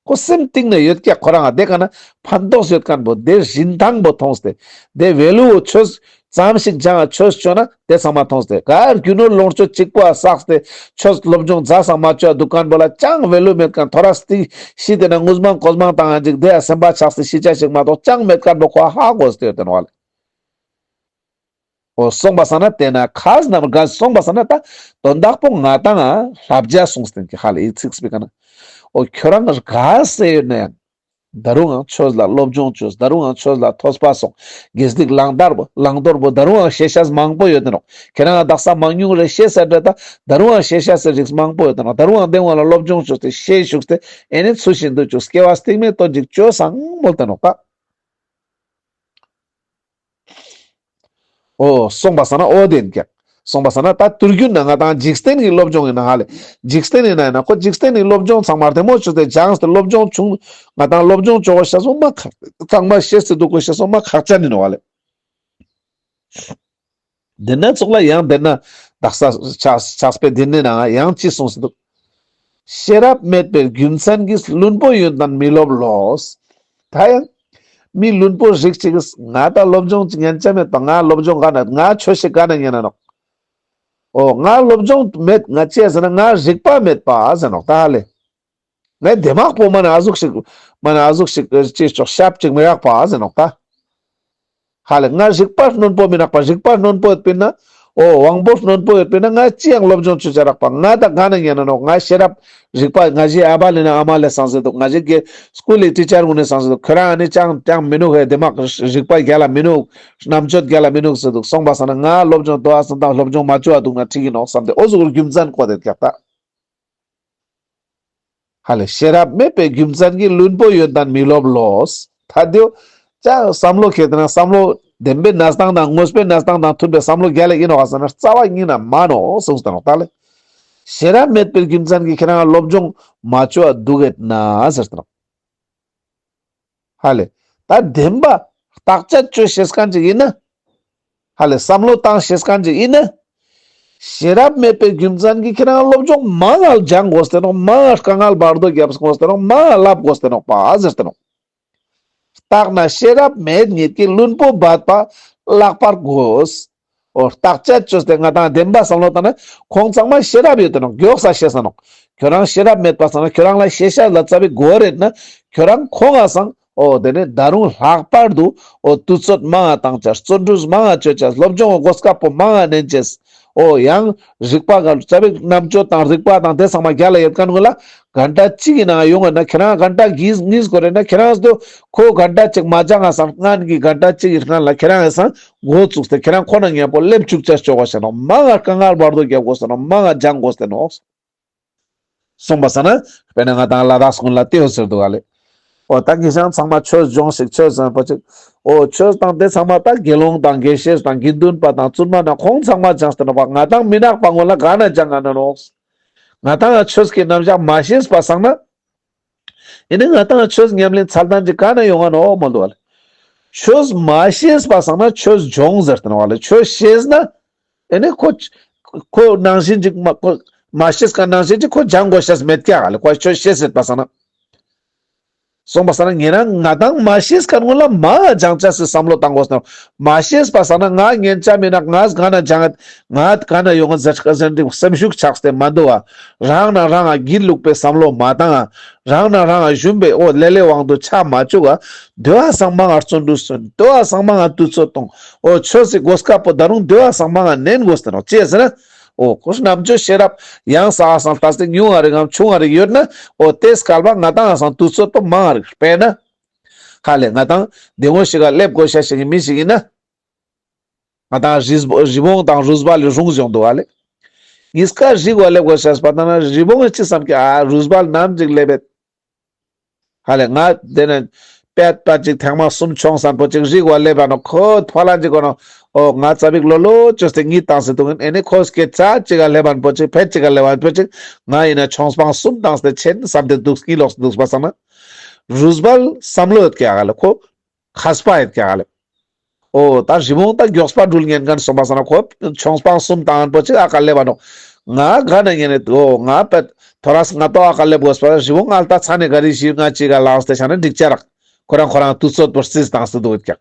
ཁོ་སེམས་གཏིང་ནས་ཡོད་ཀྱག། ཁོ་རང་ང་དེ་ཀ་ན་ཕན་ཐོགས་ཡོད་ཁན་པོ་དེ་རིན་ཐང་པོ་མཐོང་སྟེ། དེ་བེ་ལུ་བོ་ཆོས་ཙམ་ཞིག་སྦྱང་ང་ཆོས་ཅོ་ན་དེ་ཚང་མ་མཐོང་སྟེ། ག་རྒྱུ་ནོར་ལོངས་སྤྱོད་གཅིག་པོ་ཨ་བསགས་ཏེ་ཆོས་སློབ་སྦྱོང་ཛ་སང་མ་ཅོ་འ་དུག་ཁན་པོ་ལ་ཅང་བེ་ལུ་མེད་ཁན། ཐོ་རས་ཏེ་ཤི་དེ་ན་ངུས་མང་ཀོས་མང་བཏང་ང་ཅིག་དེ་ཡ་སེམས་པ་ཆགས་ཏེ་ཤི་ཆ་ཞིག་མ་གཏོགས་ཅང་མེད་ཁན་པོ་ཁོ་ཧ་གོ་སྟེ་ཡོད་དེ་ནོག་ལེ། འོ་གསུངས་པ་སང་ན་དེས་ན་མཁས་རྣམས་རྒས། གསུངས་པ་སང་ན་ད་དོན་དག་པོ་ང་དང་ང་བསླབ་བྱ་གསུངས་ཏེ་ཀྱི་ཧ་ལེ་ཡི་ཚིག་སྤེ་ཀ་ན། འོ་ཁྱོ་རང་རྒས་སེ་ཡོད་ན་ཡང་ད་རུང་ཡང་ཆོས་ལ་སློབ་སྦྱོང་ཅོས། ད་རུང་ཡང་ཆོས་ལ་ཐོས་པ་སོང་། དགེ་སྡིག་བླང་དོར་བོ་བླང་དོར་བོ་ད་རུང་ཡང་ཤེས་ཤེས་མང་པོ་ཡོད་དེ་ནོག། ཁྱེ་རང་དག་ས་མང་ཉུང་རེ་ཤེས་ས་འདྲ་ད་ད་རུང་ཡང་ཤེས་ཤེས་སི་རིགས་མང་པོ་ཡོད་དེ་ནོག། ད་རུང་ཡང་དེ་བོ་ལ་སློབ་སྦྱོང་ཅོས་ཏེ་ཤེས་ཞུགས་ཏེ་ཨེ་ནི་ཚུལ་བཞིན་དུ་ཅོས། སྐྱེ་བ་སྟིང་མའི་དོན་ཅིག་ཅོས་སང་མོལ་ཏེ་ནོག་ད། འོ་གསུངས་པ་སང་ན་འོ་དེ་ཡིན་ཀྱག། གསུངས་པ་སང་ན་ད་དུས་རྒྱུན་ན་ང་དང་འཇིག་རྟེན་གྱི་སློབ་སྦྱོང་ཡིན་ན་ཧ་ལེ། འཇིག་རྟེན་ཡིན་ན་ཡིན་ན་ཁོ་འཇིག་རྟེན་གྱི་སློབ་སྦྱོང་ཚང་མ་རྡེ་མོ་ཅོས་ཏེ་སྦྱངས་ཏེ་སློབ་སྦྱོང་ཆུང་ང་དང་སློབ་སྦྱོང་ཅོ་གོ་ཤེས་སོང་མ་ཁག་ཚང་མ་ཤེས་ཏེ་དུག་གོ་ཤེས་སོང་མ་ཁག་ཅན་ཡིན་ནོག་ཧ་ལེ། དེ་ན་ཚོགས་ལ་ཡང་དེ་ན་དག་ས་ཕྱག་དཔེ་དེ་ནས་ན་ཡང་ཅི་གསུངས་སེ་དུག། ཤེས་རབ་མེད་པའི་རྒྱུ་མཚན་གྱིས། བླུན་པོ་ཡོན་ཏན་མི་སློབ་ལོ། ད་ཡང་མི་བླུན་པོ་རིགས་ཅིག་གིས་ང་ད་སློབ་སྦྱོང་ཅིག་ཉན་ཆ་མེད་པ། ང་སློབ་སྦྱོང་ག་ན་ང་ཆོས་ཤིག་ག་ན་ཉན་ན་ནོག། འོ་ང་སློབ་སྦྱོང་མེད། ང་ཅི་ཟེར་ན་ང་རིག་པ་མེད་པ་ཟེར་ནོག་ད་ཧ་ལེ། ངའི་དེ་མག་པོ་མ་ན་ཨ་ཟུག་ཞིག་མ་ན་ཨ་ཟུག་ཞིག་ཅི་ཅོག་ཤབ་ཅིག་མི་རག་པ་ཟེར་ནོག་ད། ཧ་ལེ་ང་རིག་པ་རྣོན་པོ་མི་རག་པ། རིག་པ་རྣོན་པོ་ཡོད་པིན་ན། འོ་དབང་པོ་རྣོན་པོ་ཡོད་པིན་ན་ང་ཅི་ཡང་སློབ་སྦྱོང་ཅོ་ཅ་རག་པ། ང་ད་ག་ན་ཉན་ན་ནོག། ང་ཤེས་རབ་རིག་པ་ང་ཞེ་ཨ་བ་ལེ་ན་ཨ་མ་ལེ་སང་ཟེར་དུག། ང་ཞེ་གི་སྐུལ་ལི་ཊི་ཅར་གུན་ནི་སང་ཟེར་དུག། ཁྱོ་རང་ཨ་ནི་ཅང་ཅང་མི་ནུག་ཧེ། དེ་མག་རིག་པ་རྒྱལ་ལ་མི་ནུག། རྣམ་དཔྱོད་རྒྱལ་ལ་མི་ནུག་ཟེར་དུག། གསུངས་པ་སང་ན་ང་སློབ་སྦྱོང་དོ་ཨ་སང་དང་སློབ་སྦྱོང་མ་ཅོ་ཨ་དུག་ན་འགྲིག་གི་ནོག་བསམ་སྟེ་འོ་ཟུག་རྒྱུ་མཚན་བཀོད་དེ་ཀྱག་ད། ཧ་ལེ་ཤེས་རབ་མེད་པའི་རྒྱུ་མཚན་གྱིས། བླུན་པོ་ཡོན་ཏན་མི་སློབ་ལོ། ད་དེའོ་ཅང་བསམ་བློ་ཁྱེར་ཏེ་ན་བསམ་བློ་བདེན་པའི་གནས་སྟངས་དང་དངོས་པོའི་གནས་སྟངས་དང་མཐུན་པའི་བསམ་བློ་རྒྱལ་ལ་ཡིན་ནོག་ཟེར་ན་རྩ་བ་ཉིད་ན་མ་ནོག་གསུངས་ཏེ་ནོག་ད་ལེ། ཤེས་རབ་མེད་པའི་རྒྱུ་མཚན་གྱིས་ཁྱེ་རང་སློབ་སྦྱོང་མ་ཅོ་བ་འདུག་གེད་ན་ཟེར་ཏེ་ནོག། ཧ་ལེ། ད་བདེན་པ་བརྟག་དཔྱད་ཅོ་ཤེས་ཁན་ཅིག་ཡིན་ན། ཧ་ལེ་བསམ་བློ་བཏང་ཤེས་ཁན་ཅིག་ཡིན་ན། ཤེས་རབ་མེད་པའི་རྒྱུ་མཚན་གྱིས་ཁྱེ་རང་སློབ་སྦྱོང་མང་ང་སྦྱང་དགོས་ཏེ་ནོག། མང་ང་དཀའ་ངལ་བར་དོ་རྒྱབ་དགོས་ཏེ་ནོག། མང་ང་ལབ་དགོས་ཏེ་ནོག་པ་ཟེར་ཏེ་ནོག། བརྟགས་ན་ཤེས་རབ་མེད་ཉིད་ཀྱིས། བླུན་པོ་འབད་པ་ལྷག་པར་དགོས། འོ་བརྟག་དཔྱད་ཅོས་ཏེ་ང་དང་བདེན་པ་བསམ་བློ་བཏང་ན་ཁོང་ཚང་མ་ཤེས་རབ་ཡོད་དེ་ནོག། མགྱོགས་ས་ཤེས་ས་ནོག། ཁྱོ་རང་ཤེས་རབ་མེད་པ་སང་ན་ཁྱོ་རང་ལ་ཤེས་ཤེས་ལ་རྩ་བའི་དགོས་རེད་ན་ཁྱོ་རང་ཁོང་ང་སང་འོ་དེ་ནས་ད་རུང་ལྷག་པར་དུ་འོ་དུས་ཚོད་མང་ང་བཏང་ཅེས། བརྩོན་འགྲུས་མང་ང་ཅོ་ཅེས། སློབ་སྦྱོང་གི་གོ་སྐབས་པོ་མང་ང་ལེན་ཅེས། འོ་ཡང་རིག་པ་ག་རྩ་བའི་རྣམ་དཔྱོད་དང་རིག་པ་དང་དེ་ཚང་མ་རྒྱལ་ལ་ཡོད་ཁན་གུན་ལ་གན་ཊ་གཅིག་གི་ནང་ཡོང་ངེད་ན་ཁྱེ་རང་གན་ཊ་གཉིས་གཉིས་དགོས་རེད་ན་ཁྱེ་རང་དོ་ཁོ་གན་ཊ་གཅིག་མ་སྦྱང་ང་སང་སྔན་གྱི་གན་ཊ་གཅིག་གི་སྔན་ལ་ཁྱེ་རང་ཡང་སང་འགོ་བཙུགས་ཏེ་ཁྱེ་རང་ཁོ་ན་མཉམ་པོ་སླེབས་བཅུག་ཅེས་ཅོ་དགོས་ས་ནོག། མང་ང་དཀའ་ངལ་བར་དོ་རྒྱབ་དགོས་ས་ནོག། མང་ང་སྦྱང་དགོས་ས་ནོག། གསུངས་པ་སང་ན་དཔེར་ན་ང་དང་ལ་དྭགས་གུན་ལ་དེའོ་ཟེར་དུག་ག་ལེ། འོ་ད་ངེད་ཅག་ཚང་མ་ཆོས་སྦྱོང་ཞིག་ཆོས་ཟེར་པ་ཅིག། འོ་ཆོས་དང་དེ་ཚང་མ་ད་དགེ་སློང་དང་དགེ་བཤེས་དང་དགེ་འདུན་པ་དང་བཙུན་མ་ན་ཁོང་ཚང་མ་སྦྱངས་ཏེ་ནོག་པ། ང་དང་མི་ནག་པ་གུན་ལ་ག་ན་སྦྱང་ང་ན་ནོག། ང་དང་ང་ཆོས་ཀྱི་རྣམ་གཞག་མ་ཤེས་པ་སང་ན། ཨེ་ནི་ང་དང་ང་ཆོས་ཉམས་ལེན་ཚད་ལྡན་ཅིག་ག་ན་ཡོང་ང་ནོག་མོལ་དུག་ག་ལེ། ཆོས་མ་ཤེས་པ་སང་ན་ཆོས་སྦྱོང་ཟེར་ཏེ་ནོག་ག་ལེ། ཆོས་ཤེས་ན། ཨེ་ནི་ཁོ་ཁོ་ནང་བཞིན་ཅིག་མ་ཁོ་མ་ཤེས་ཁན་ནང་བཞིན་ཅིག་ཁོ་སྦྱང་དགོས་ཤེས་མེད་ཀྱག་ག་ལེ། ཁོ་ཆོས་ཤེས་ཡོད་པ་སང་ན། གསུངས་པ་སང་ན་ཉེ་རང་ང་དང་མ་ཤེས་ཁན་གུན་ལ་མང་ང་སྦྱང་ཅེས་སི་བསམ་བློ་བཏང་དགོས་ས་ནོག། མ་ཤེས་པ་སང་ན་ང་ཉན་ཆ་མི་ནག། ང་ག་ན་སྦྱང་ང་ང་ག་ན་ཡོང་ང་ཟེར་ཟེར་ཏེ་སེམས་ཤུགས་ཆག་སྟེ་མ་དུག་ག། རང་ན་རང་ང་སྒྱིད་ལུག་པའི་བསམ་བློ་མ་བཏང་ང་། རང་ན་རང་ང་ཞུམ་པའི་འོ་ལེ་ལོའི་དབང་དུ་ཆ་མ་བཅུག་ག། དེ་བ་སང་མང་ང་བརྩོན་འགྲུས་བརྩོན། དེ་བ་སང་མང་ང་དུས་ཚོད་གཏོང་། འོ་ཆོས་སི་གོ་སྐབས་པོ་ད་རུང་དེ་བ་སང་མང་ང་ལེན་དགོས་ས་ནོག། ཅི་ཟེར་ན། འོ་ཁོ་རྣམ་དཔྱོད་ཤེས་རབ་ཡང་ས་ཨ་སང་ལྟ་སྟེ་ཉུང་ང་རིག་གམ་ཆུང་ང་རིག་ཡོད་ན། འོ་དེ་སྐལ་བ་ང་དང་ཨ་སང་དུས་ཚོད་པོ་མང་ང་རིག། དཔེར་ན། ཧ་ལེ་ང་ཏང་དེ་ངོ་ཞིག་ག་སླེབས་དགོས་ཤ་ཞིག་གི་མི་ཞིག་ཡིན་ན། ང་ཏང་རི་རི་བོང་དང་རུས་སྦལ་ལས་རུང་ཡོང་འདུག་ཧ་ལེ། གཉིས་ཀ་རི་གུ་སླེབས་དགོས་ཤ་ཞིག་པ་ད་ན་རི་བོང་ཅི་བསམ་གི་ཨ་རུས་སྦལ་ནམ་ཅིག་སླེབས་ཡོད། ཧ་ལེ་ང་དེ་ནས་པད་པ་ཅིག་ཐེངས་མ་གསུམ་མཆོངས་སན་པོ་ཅིག་རི་གུ་སླེབས་པ་ནོ་ཁོ་ཕ་ལ་ཅིག་གོ་ནོ། ཨོ་ང་ཙ་པིག་ལོ་ལོ་ཅོས་ཏེ་གཉིད་བཏང་སྟེ་འདུག་ཨིན། ཨེ་ནི་ཁོ་སྐད་ཆ་ཅིག་ག་སླེབས་པ་པོ་ཅིག་ཕེད་ཅིག་ག་སླེབས་པ་པོ་ཅིག་ང་ཡིན་ན་མཆོངས་སྤང་གསུམ་བཏང་སྟེ་ཆེན་བསམ་སྟེ་འདུག་གཉིད་ལོག་སྟེ་འདུག་པ་སང་ན། རུས་སྦལ་བསམ་བློ་ཡོད་ཀྱག་ཧ་ལེ་ཁོ། མཁས་པ་ཡོད་ཀྱག་ཧ་ལེ། ཨོ་ད་རི་བོང་ད་མགྱོགས་པ་འགྲུལ་ཉན་མཁན་སོང་པ་སང་ན་ཁོ་མཆོངས་སྤང་གསུམ་བཏང་པོ་ཅིག་ཨ་ཀ་སླེབས་པ་ནོ། ང་ག་ན་ཉན་ནས་ཨོ་ང་པད་ཐོ་རས་ང་ཏོ་ཨ་ཀ་སླེབས་དགོས་པ་རི་བོང་ཨལ་ཏ་ཚ་ནས་ག་རི་ཞིག་ང་ཅིག་ག་ལངས་ཏེ་ཆ་ན་འགྲིག་ཅ་རག་ཁོ་རང་ཁོ་རང་དུས་ཚོད་པོ་རྩིས་བཏང་སྟེ་འདུག་ཀྱག་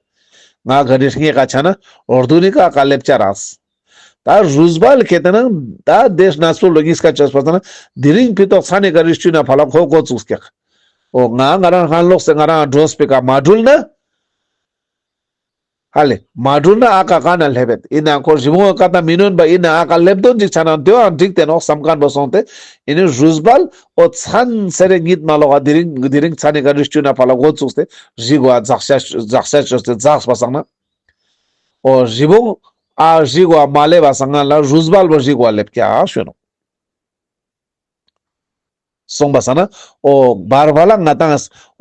ང་ག་རི་རྙེད་ཀ་ཆ་ན་འོར་དུ་ནི་ཀ་ཨ་ཀ་སླེབས་ཅ་རག་ད་རུས་སྦལ་ཁེ་ཏེ་ན་ད་དེ་ན་སུ་ལོ་གཉིས་ཀ་ཅོས་པ་སང་ན་དེ་རིང་ཕི་ཏོག་ཚ་ནས་ག་རི་བཅུ་ན་ཕ་ལ་ཁོ་འགོ་བཙུགས་ཀྱག་ཨོ་ང་ང་རང་ཧན་ལོག་སེ་ང་རང་འགྲོ་སྤེ་ཀ་མ་འགྲུལ་ན། ཧ་ལེ་མ་འགྲུལ་ན་ཨ་ཀ་ག་ན་སླེབས་ཡོད། ཡིན་ན་ཁོ་རི་བོང་ཀ་ད་མི་ནོན་པ་ཡིན་ན་ཨ་ཀ་སླེབས་དོན་ཅིག་ཆ་ན་དེའང་འགྲིག་སྟེ་ནོག་བསམ་མཁན་པོ་སོང་སྟེ། ཡིན་ནི་རུས་སྦལ་ཨོ་ཚན་སེ་རེ་གཉིད་མ་ལོག་ག་དེ་རིང་དེ་རིང་ཚ་ནས་ག་རི་བཅུ་ན་ཕ་ལ་འགོ་བཙུགས་ཏེ་རི་གུ་ཨ་འཛག་ཤ་འཛག་ཤ་ཅོས་ཏེ་འཛགས་པ་སང་ན། ཨོ་རི་བོང་ཨ་རི་གུ་ཨ་མ་སླེབས་པ་སང་ན་ལ་རུས་སྦལ་བོ་རི་གུ་ཨ་སླེབས་ཀྱག་ཞུ་ནོག་སོང་པ་སང་ན། ཨོ་བར་བར་ལ་ང་ཏང་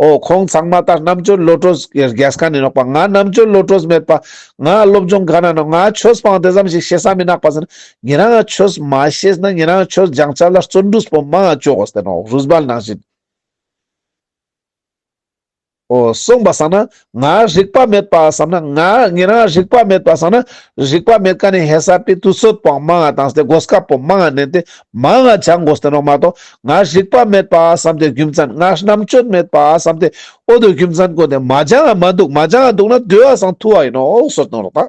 ཨོ་ཁོང་ཚང་མ་ད་རྣམ་དཔྱོད་བློ་གྲོས་རྒྱས་མཁན་ཡིན་ནོག་པ། ང་རྣམ་དཔྱོད་བློ་གྲོས་མེད་པ། ང་སློབ་སྦྱོང་ག་ན་ནོ། ང་ཆོས་སྤང་དེ་ཙམ་ཞིག་ཤེས་ས་མི་ནོག་པ་ཟེར་ན། ཉེ་རང་ང་ཆོས་མ་ཤེས་ན་ཉེ་རང་ང་ཆོས་སྦྱང་ཆ་ལ་བརྩོན་འགྲུས་པོ་མང་ང་ཅོ་དགོས་ཏེ་ནོག་རུས་སྦལ་ནང་བཞིན། ཨོ་སོང་པ་སང་ན་ང་རིག་པ་མེད་པ་བསམ་ན་ང་ཉེ་རང་རིག་པ་མེད་པ་སང་ན་རིག་པ་མེད་མཁན་ནི་ཧེ་ས་པའི་དུས་ཚོད་པོ་མང་ང་བཏང་སྟེ་གོ་སྐབས་པོ་མང་ང་ནན་ཏེ་མང་ང་སྦྱང་དགོས་ཏེ་ནོག་མ་གཏོགས་ང་རིག་པ་མེད་པ་བསམ་སྟེ་རྒྱུ་མཚན་ང་རྣམ་དཔྱོད་མེད་པ་བསམ་སྟེ་ཨོ་དོ་རྒྱུ་མཚན་གོ་དེ་མ་སྦྱང་ང་མ་འདུག་མ་སྦྱང་ང་འདུག་ན་དེ་བ་སང་ཐུ་བ་ཡིན་ནོག་སོང་ནོག་ད།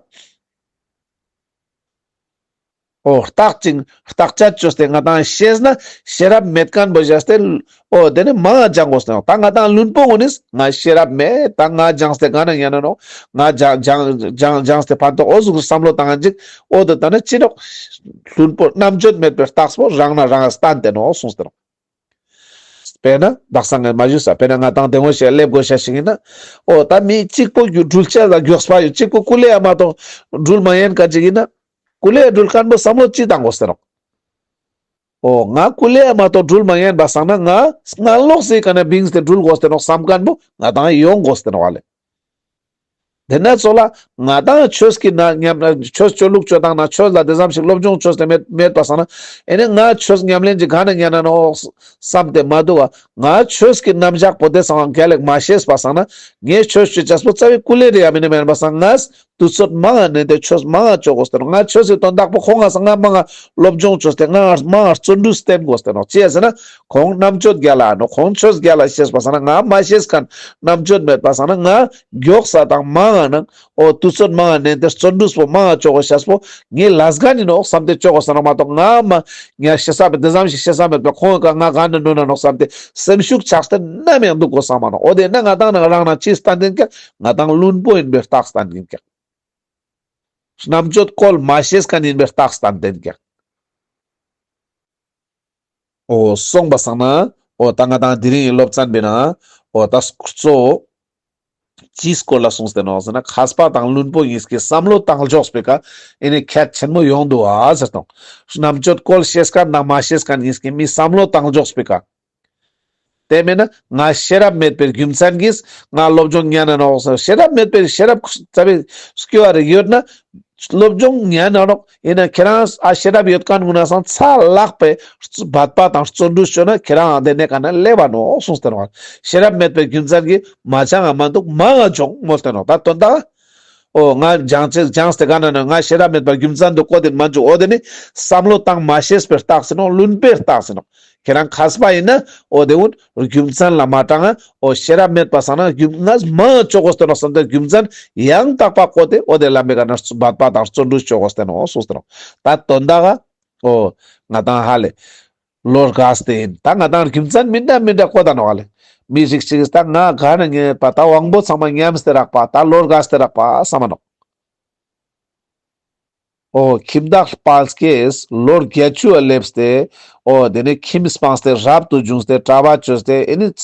ཨོ་བརྟག་ཅིང་བརྟག་དཔྱད་ཅོས་ཏེ་ང་ཏང་ཤེས་ན་ཤེས་རབ་མེད་མཁན་པོ་བཞག་སྟེ། ཨོ་དེ་ནི་མང་ང་སྦྱང་དགོས་ཏེ་ནོག་ད་ང་ཏང་བླུན་པོ་གུན་ནི་ང་ཤེས་རབ་མེད་ད་ང་སྦྱངས་ཏེ་ག་ན་ཉན་ན་ནོག་ང་སྦྱང་སྦྱང་སྦྱང་སྦྱངས་ཏེ་ཕན་ཐོགས་ཨོ་ཟུག་བསམ་བློ་བཏང་ང་ཅིག་ཨོ་དེ་ད་ནི་ཅི་ནོག་བླུན་པོ་རྣམ་དཔྱོད་མེད་པའི་རྟགས་པོ་རང་ན་རང་ང་སྟན་ཏེ་ནོག་གསུངས་ཏེ་ནོག་དཔེར་ན་དག་ས་ངས་མ་ཞུས་ས་དཔེར་ན་ང་ཏང་དེ་ངོ་ཞིག་སླེབས་དགོས་ཤ་ཞིག་ཡིན་ན། ཨོ་ད་མི་གཅིག་པོ་རྒྱུ་འགྲུལ་ཆ་ལ་མགྱོགས་པ་ཡོད་གཅིག་པོ་ཀུ་ལེ་ཡ་མ་གཏོགས་འགྲུལ་མ་ཉན་མཁན་ཅིག་ཡིན་ན། ཀུ་ལེ་ཡ་འགྲུལ་མཁན་པོ་བསམ་བློ་ཅི་བཏང་དགོས་ཏེ་ནོག་ཨོ་ང་ཀུ་ལེ་ཡ་མ་གཏོགས་འགྲུལ་མ་ཉན་པ་སང་ན་ང་སྔ་ལོགས་སི་ཀ་ན་བིངས་ཏེ་འགྲུལ་དགོས་ཏེ་ནོག་བསམ་མཁན་པོ་ང་ཏང་ཡོང་དགོས་ཏེ་ནོག་ཨ་ལེ། དེ་ན་ཚོ་ལ་ང་ཏང་ཆོས་ཀྱི་ན་ཉམས་ཆོས་སྤྱོད་ལུགས་སྤྱོད་སྟངས་ན་ཆོས་ལ་དེ་ཙམ་ཞིག་སློབ་སྦྱོང་ཅོས་ཏེ་མེད་མེད་པ་སང་ན་ཨེ་ནི་ང་ཆོས་ཉམས་ལེན་ཅིག་ག་ན་ཉན་ན་ནོག་བསམ་སྟེ་མ་འདུག་བ། ང་ཆོས་ཀྱི་རྣམ་གཞག་པོ་དེ་ཚང་རྒྱལ་ལེགས་མ་ཤེས་པ་སང་ན་ངས་ཆོས་ཅོ་ཅེས་པོ་རྩ་བའི་ཀུ་ལེ་རེ་ཡ་མིན་ན་མེན་པ་སང་ང་དུས་ཚོད་མང་ང་ནན་ཏེ་ཆོས་མང་ང་ཅོ་དགོས་ཏེ་ནོག་ང་ཆོས་སི་དོན་དག་པོ་ཁོང་ང་སང་ང་མང་ང་སློབ་སྦྱོང་ཅོས་ཏེ་ང་མང་ང་བརྩོན་འགྲུས་བསྟེན་དགོས་ཏེ་ནོག་ཅི་ཡ་ཟེར་ན་ཁོང་རྣམ་དཔྱོད་རྒྱལ་ལ་ནོག་ཁོང་ཆོས་རྒྱལ་ལ་ཤེས་པ་སང་ན་ང་མ་ཤེས་མཁན་རྣམ་དཔྱོད་མེད་པ་སང་ན་ང་མགྱོགས་ས་དང་མང་ང་ནང་ཨོ་དུས་ཚོད་མང་ང་ནན་ཏེ་བརྩོན་འགྲུས་པོ་མང་ང་ཅོ་དགོས་ཤེས་པོ་ངའི་ལས་འགན་ཡིན་ནོག་བསམ་སྟེ་ཅོ་དགོས་ས་ནོག་མ་གཏོགས་ང་མ་ང་ཤེས་ས་མེད་དེ་ཙམ་ཞིག་ཤེས་ས་མེད་པ་ཁོང་ག་ང་ག་ན་ནུ་ན་ནོག་བསམ་སྟེ་སེམས་ཤུགས་ཆག་སྟེ་ནམ་ཡང་འདུག་དགོས་ས་མ་ནོག་ཨོ་དེ་ན་ང་ཏང་ན་རང་ན་ཅི་སྟན་ཏེན་ཀྱག་ང་ཏང་བླུན་པོ་ཡིན་པའི་རྟགས་སྟན་ཏེན་ཀྱག་རྣམ་དཔྱོད་བཀོལ་མ་ཤེས་མཁན་ཡིན་པའི་རྟགས་སྟན་ཏེན་ཀྱག་ཨོ་སོང་པ་སང་ན་ཨོ་ད་ང་ཏང་དེ་རིང་གི་སློབ་ཚན་པའི་ནང་ཨོ་ད་གཙོ་བོ་ཅིའི་སྐོར་ལ་གསུངས་ཏེ་ནོག་ཟེར་ན་མཁས་པ་དང་བླུན་པོ་གཉིས་ཀྱི་བསམ་བློ་བཏང་ཕྱོགས་པོའི་ཀ་ཨེ་ནི་ཁྱད་ཆེན་མོ་ཡོང་འདུག་ཨ་ཟེར་དང་། རྣམ་དཔྱོད་བཀོལ་ཤེས་མཁན་དང་མ་ཤེས་མཁན་གཉིས་ཀྱི་མི་བསམ་བློ་བཏང་ཕྱོགས་པོའི་ཀ་དེ་མེད་ན་ང་ཤེས་རབ་མེད་པའི་རྒྱུ་མཚན་གྱིས་ང་སློབ་སྦྱོང་ཉན་ན་ནོག་ཟེར། ཤེས་རབ་མེད་པའི་ཤེས་རབ་རྩ་བའི་སྐྱོ་བ་རེ་ཡོད་ན་སློབ་སྦྱོང་ཉན་ན་ནོག་ཡིན་ན་ཁྱེད་རང་ཨ་ཤེས་རབ་ཡོད་མཁན་ཀུན་ན་སང་ཚ་ལག་པའི་བརྩོ་འབད་པ་དང་བརྩོན་འགྲུས་ཅོས་ན་ཁྱེད་རང་དེ་ནས་ག་ན་སླེབས་པ་ནོག་གསུངས་ཏེ་ནོག་ཤེས་རབ་མེད་པའི་རྒྱུ་མཚན་གྱིས་མ་སྦྱང་ང་མ་འདུག་མང་ང་སྦྱོང་མོལ་ཏེ་ནོག་ད་དོན་དག་ཨོ་ང་སྦྱང་ཅེས་སྦྱངས་ཏེ་ག་ན་ན་ང་ཤེས་རབ་མེད་པའི་རྒྱུ་མཚན་དུ་བཀོད་དེ་མ་འཇུག་ཨོ་དེ་ནི་བསམ་བློ་བཏང་མ་ཤེས་པའི་རྟགས་ཡིན་ནོག་བླུན་པོའི་རྟགས་ཡིན་ནོག་ཁྱེད་རང་མཁས་པ་ཡིན་ན་ཨོ་དེ་ཀུན་རྒྱུ་མཚན་ལ་མ་དྲང་ང་ཨོ་ཤེས་རབ་མེད་པ་སང་ན་རྒྱུ་ང་མང་ང་ཅོ་དགོས་ཏེ་ནོག་བསམ་སྟེ་རྒྱུ་མཚན་ཡང་དག་པ་བཀོད་དེ་ཨོ་དེ་ལ་མེད་ག་ན་འབད་པ་དང་བརྩོན་འགྲུས་ཅོ་དགོས་ཏེ་ནོག་གསུངས་ཏེ་ནོག་ད་དོན་དག་ག་ཨོ་ང་ཏང་ཧ་ལེ་ལོ་རྒས་ཏེ་ཡིན། ད་ང་ཏང་རྒྱུ་མཚན་མི་འདྲ་མི་འདྲ་བཀོད་ད་ནོག་ཧ་ལེ། མི་ཞིག་ཅིག་ད་ང་ག་ན་ཉན་པ་ད་དབང་པོ་ཚང་མ་ཉམས་ཏེ་རག་པ་ད་ལོ་རྒས་ཏེ་རག་པ་བསམ་མ་ནོག་ཨོ་ཁྱིམ་བདག་དཔལ་སྐྱེས་ལོ་བརྒྱད་ཅུ་ལ་སླེབས་ཏེ་ཨོ་དེ་ནས་ཁྱིམ་སྤངས་ཏེ་རབ་ཏུ་བྱུང་སྟེ་གྲྭ་པ་བཅོས་ཏེ་ཨེ་ནི་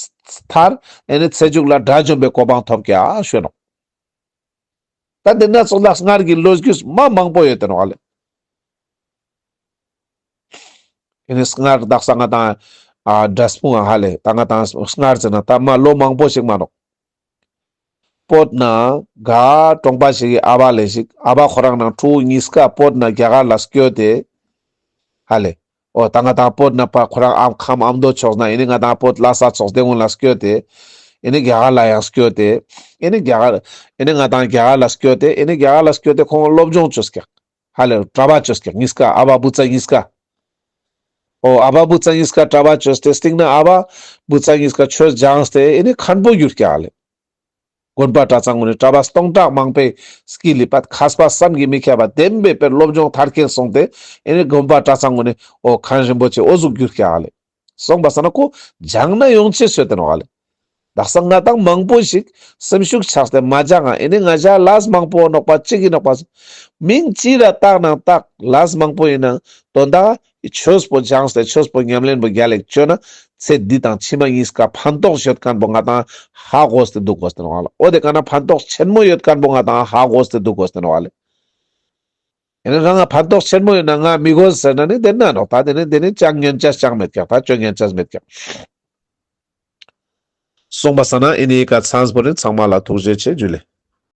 ཐར། ཨེ་ནི་ཚེ་མཇུག་ལ་དགྲ་བཅོམ་པའི་གོ་འཕང་ཐོབ་ཀྱག་ཞུ་ནོག། ད་དེ་ན་ཚོགས་ལ་སྔར་གྱི་ལོ་རྒྱུས་མ་མང་པོ་ཡོད་དེ་ནོག་ལེ། ཨེ་ནི་སྔར་དག་ས་ང་དང་ཨ་འབྲས་སྤུངས་ཧ་ལེ། ད་ང་དང་སྔར་ཟེར་ན་ད་མ་ལོ་མང་པོ་ཞིག་མ་ནོག། བོད་ན་གྲོང་པ་ཞིག་གི་ཨ་བ་ལེ་ཞིག་ཨ་བ་ཁོ་རང་ནང་ཕྲུ་གུ་གཉིས་ཀ་བོད་ན་རྒྱ་གར་ལ་སྐྱོད་དེ་ཧ་ལེ། འོ་ད་ང་དང་བོད་ན་པ་ཁོ་རང་ཨམ་ཁམས་ཨ་མདོ་ཕྱོགས་ན་ཨེ་ནི་ང་དང་བོད་ལྷ་ས་ཕྱོགས་དེ་གུན་ལ་སྐྱོད་དེ། ཨེ་ནི་རྒྱ་གར་ལ་ཡང་སྐྱོད་དེ། ཨེ་ནི་རྒྱ་གར་ཨེ་ནི་ང་དང་རྒྱ་གར་ལ་སྐྱོད་དེ། ཨེ་ནི་རྒྱ་གར་ལ་སྐྱོད་དེ་ཁོང་སློབ་སྦྱོང་བཅོས་ཀྱག་ཧ་ལེ། གྲྭ་པ་བཅོས་ཀྱག་གཉིས་ཀ་ཨ་བ་བུ་ཚ་གཉིས་ཀ། འོ་ཨ་བ་བུ་ཚ་གཉིས་ཀ་གྲྭ་པ་བཅོས་ཏེ་སྟིང་ན་ཨ་བ་བུ་ཚ་གཉིས་ཀ་ཆོས་སྦྱངས་ཏེ་ཨེ་ནི་མཁན་པོ་གྱུར་ཀྱག་ལེ། དགོན་པ་གྲྭ་ཚང་གུན་ནི་གྲྭ་པ་སྟོང་ཕྲག་མང་པོའི་སྐྱིལ་ལི་པད་མཁས་པ་བསམ་གྱིས་མི་ཁྱབ་པ་ལྡན་པའི་དཔེར་སློབ་སྦྱོང་མཐར་འཁྱོལ་སོང་སྟེ་ཨེ་ནི་དགོན་པ་གྲྭ་ཚང་གུན་ནི་འོ་མཁན་རིན་པོ་ཆེ་འོ་ཟུག་གྱུར་ཀྱག་ལེ། སོང་པ་ས་ན་ཁོ་སྦྱང་ན་ཡོང་ཅེས་ཡོད་དེ་ནོག་ལེ། དག་ས་ང་དང་མང་པོ་ཞིག་སེམས་ཤུགས་ཆགས་ཏེ་མ་སྦྱང་ང་ཨེ་ནི་ང་ཞ་ལས་མང་པོ་ནོག་པ་ཅིག་གི་ནོག་པ། མིང་ཅི་ར་བཏགས་ནང་བཏགས་ལས་མང་པོ་ཡིན་ནང་དོན་དག་ཆོས་པོ་སྦྱངས་ཏེ་ཆོས་པོ་ཉམས་ལེན་པོ་རྒྱལ་ལེགས་བཅོས་ན་ཚེ་འདི་དང་ཕྱི་མ་གཉིས་ཀ་ཕན་ཐོགས་ཡོད་མཁན་པོ་ང་དང་ཧ་གོ་སྟེ་འདུག་དགོས་ཏེ་ནོག་ལེ། འོ་དེ་ག་ན་ཕན་ཐོགས་ཆེན་མོ་ཡོད་མཁན་པོ་ང་དང་ཧ་གོ་སྟེ་འདུག་དགོས་ཏེ་ནོག་ལེ། ཨེ་ནི་རང་ང་ཕན་ཐོགས་ཆེན་མོ་ཡོད་ན་ང་མི་དགོས་ཟེར་ན་ནི་དེ་ན་ནོག། ད་དེ་ནི་དེ་ནི་ཅང་ཉན་ཅེས་ཅང་མེད་ཀྱག། ད་ཅོ་ཉན་ཅེས་མེད་ཀྱག། སོང་པ་ས་ན་ཨེ་ནི་ཀ་ཚང་པོ་ནི་ཚང་མ་ལ་ཐུགས་རྗེ་ཆེ་ཇུ་ལེ།